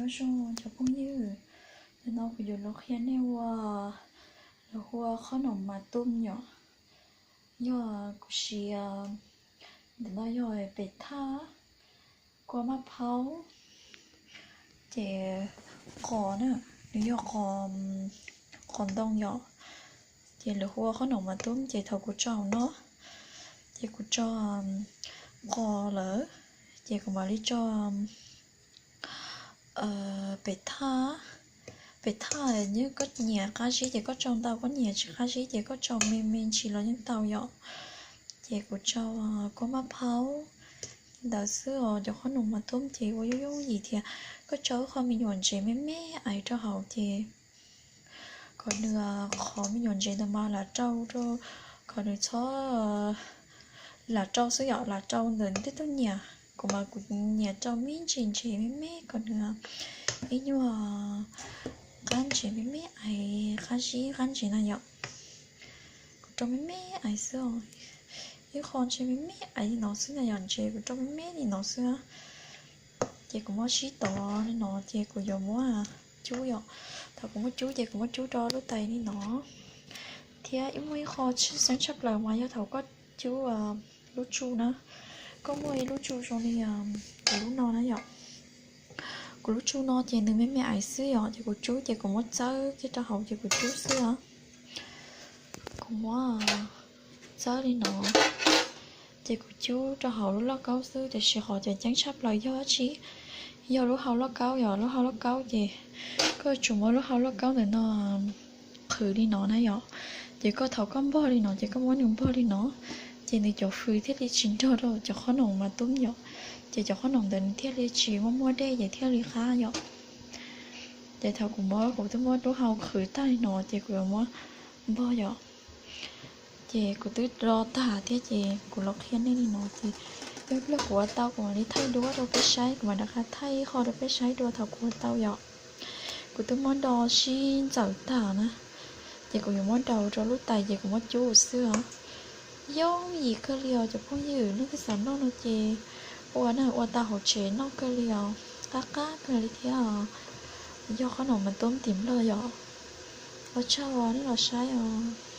Nyob zoo cov phooj ywg, ntawm no kuv yuav los qhia nej ua, lawv hu ua qhob noom mas tub yom. Yog kuv siv, ntawm no yog pem thaj, kua maj phaub, ces qos na, nws yog qos, qos ntoo yom. Ces lawv hu ua qhob noom mas tub, ces thaum kuv tso hauv no, ces kuv tso qos lawm, ces kuv mam li tso pem thaj. Pem thaj, koj nyiam qab zib ces koj tso ntau, koj nyiam tsis qab zib ces koj tso me me ntsis los yeej tau yom. Ces kuv tso kua maj phaub ntawd xwb os. Cov qhob noom mas tub ces ua yooj yooj yim thiab, koj tso ib qho me nyuam ntsev me me ais rau hauv ces kom nws, qhov me nyuam ntsev ntawd mas lam rau rau, kom nws txhob, lam rau xwb yom, lam rau ntawm tej tug nyiam. Kuv mas kuv nyiam rau me ntsis ntsev me me kom nws ib nyuag qab ntsev me me ais, qab zib qab ntsev na yom. Kuv rau me me ais xwb os, ib qho ntsev me me ais li no xwb na yom, ntsev kuv rau me me li no xwb. Ces kuv muab sib tov li no ces kuv yuav muab cub yom. Thaum kuv muab cub ces kuv muab cub rau lub tais li no thiab. Ib, muaj ib qho tshwj xeeb tshaj plaws mas yog thaum koj cub lub tsu na, koj muaj ib lub tsu zoo li kuv lub no na yom. Kuv lub tsu no ces nws me me ais xwb yom, ces kuv cub ces kuv muab txawb kiag rau hauv ces kuv cub xwb os. Kuv muab txawb li no, ces kuv cub rau hauv lub lauj kaub xwb, tiam sis qhov tseem ceeb tshaj plaws yog dab tsi? Yog lub hau lauj kaub yom. Lub hau lauj kaub ces koj yuav tsum muab lub hau lauj kaub ntawm no qhwv li no na yom. Ces koj, thaum koj npog li no ces koj muab nws npog li no, ces nws cov fws thiaj li tsis nrog rau cov qhob noom mas tub yom. Ces cov qhob noom ntawd nws thiaj li tsis muaj muaj dej ces thiaj li qab yom. Ces thaum kuv muab, kuv twb muab lub hau qhwv tag li no ces kuv yuav muab npog yom. Ces kuv twb do tag thiab ces kuv los qhia nej li no ces, yog kuv ua tau kuv mam li thaij duab rau peb saib, kuv mam rov qab thaij ib qho rau peb saib dua thaum kuv ua tau yom. Kuv twb muab do sib ntxawm tag na, ces kuv yuav muab daus rau lub tais ces kuv muab cub xwb os. Yooj yim kawg li os cov phooj ywg, leej twg xav noj no ces ua na, ua tau hauv tsev noj kawg li os, qab qab kawg li thiab os. Yog qhob noom mas tub tim Nplog yom. Ua tsaug uas nej los saib os.